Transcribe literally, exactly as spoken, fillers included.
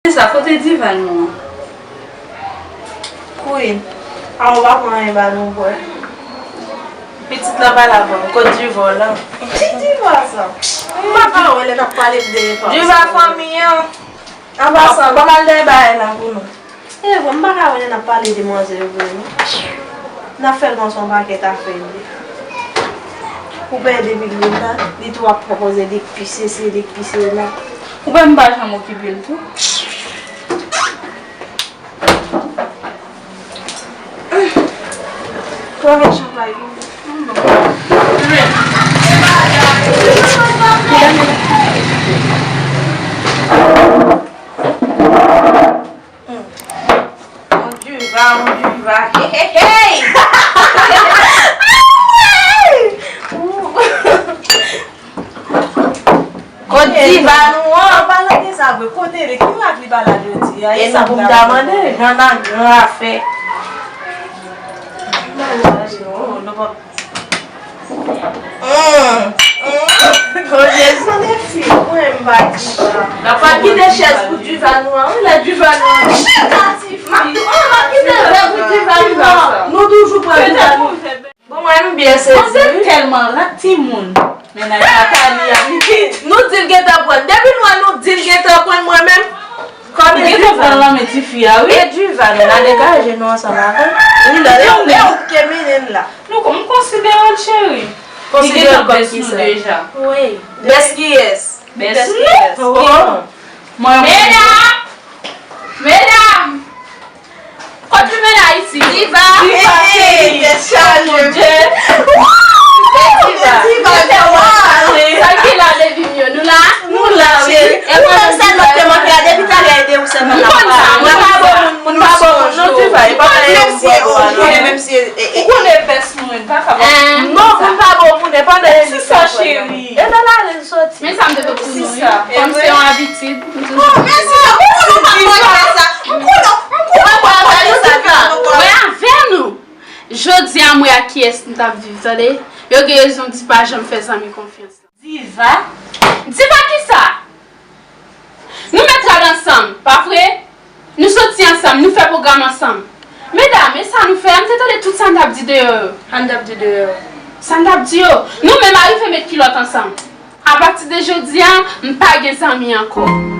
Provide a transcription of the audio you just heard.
Kisa, kote diva nou an? Queen, a ou pa pran anyen ba nou bwè? Pitit lan pa la bon, kot diva w lan? Ki diva sa? M pa ka wè lè n ap pale de pa. Diva fanmi an. An pasan, ban m al dèyè bagay la pou nou. E vre, m pa ka wè lè n ap pale de manzè vre non. N ap fè l pran son pakèt afè li. Ou pè depi l vin la, li tou ap pwopoze li k pi sesi, li k pi sela. Ou wè m pa janm okipe l tou. Twa vè chanpay pou mwen. Yon diva, yon diva. Hey, hey, hey! Kot diva nou an? An palan de sa vre, kote li? Ki lak li pa la jodi a? E sa pou m ta mande, gran nan gran afè. Hum, hum. Oh, Jezi, mwen pa diva. N ap kite chèz pou diva nou an, wi, lè diva nou an. Chita, tifi. M ap kite chèz pou diva nou an. Nou toujou pran diva nou. Bon, mwen, nou byen sezi, wi. Manzè tèlman rat, timoun. Mennaj Nathalie a, li di, nou di l gentan pran. Depi nou wè nou di l gentan pran, mwen menm. Kòm e diva. Ou gentan pran nan men tifi a, wi. E diva, nou la degaje nou ansanm avè l. Wi, la, lè ou, lè ou ke mennen l la. Nou, m konsidere l, cheri. Li gentan bès nou deja. Wi. Bès kiyès? Bès nou. Mwen, mwen. Medam! Medam! Kot Juvena isi? Diva! Diva, cheri! Tèt chaje! Diva! Diva, diva! Sa ki la, baby m yo? Nou la? Nou la, wi. E mwen menm sèlman ki te manke a, depi talè, e de ou sèlman n ap pale. Mwen pa bon moun, moun pa bon moun, non, Diva, e pa anyen moun pa bon a, non. Ou konnen bès mwen, pa ka bon. Non, moun pa bon moun, e pa anyen. Sa, cheri. E nan lari n soti. Men sa m te fè pou nou, wi. Kòm se yon abitid, m toujou. Oh, men si sa, m konnen w pa konn fè sa. M konnen, m konnen w pa konn fè sa. Mwen avè nou. Jodi a, mwen ak kiyès m t ap viv, tande? Yo gen rezon di pa janm fè zanmi konfyans. Diva? Diva kisa? Nou mèt rad ansanm, pa vre? Nou soti ansanm, nou fè pwogram ansanm. Medam, e sa nou fè a? M te tande tout sa n t ap di deyò yo. Sa n t ap di deyò yo. Sa n t ap di yo. Nou menm arive met kilòt ansanm. Apati de jodi a, m pa gen zanmi ankò.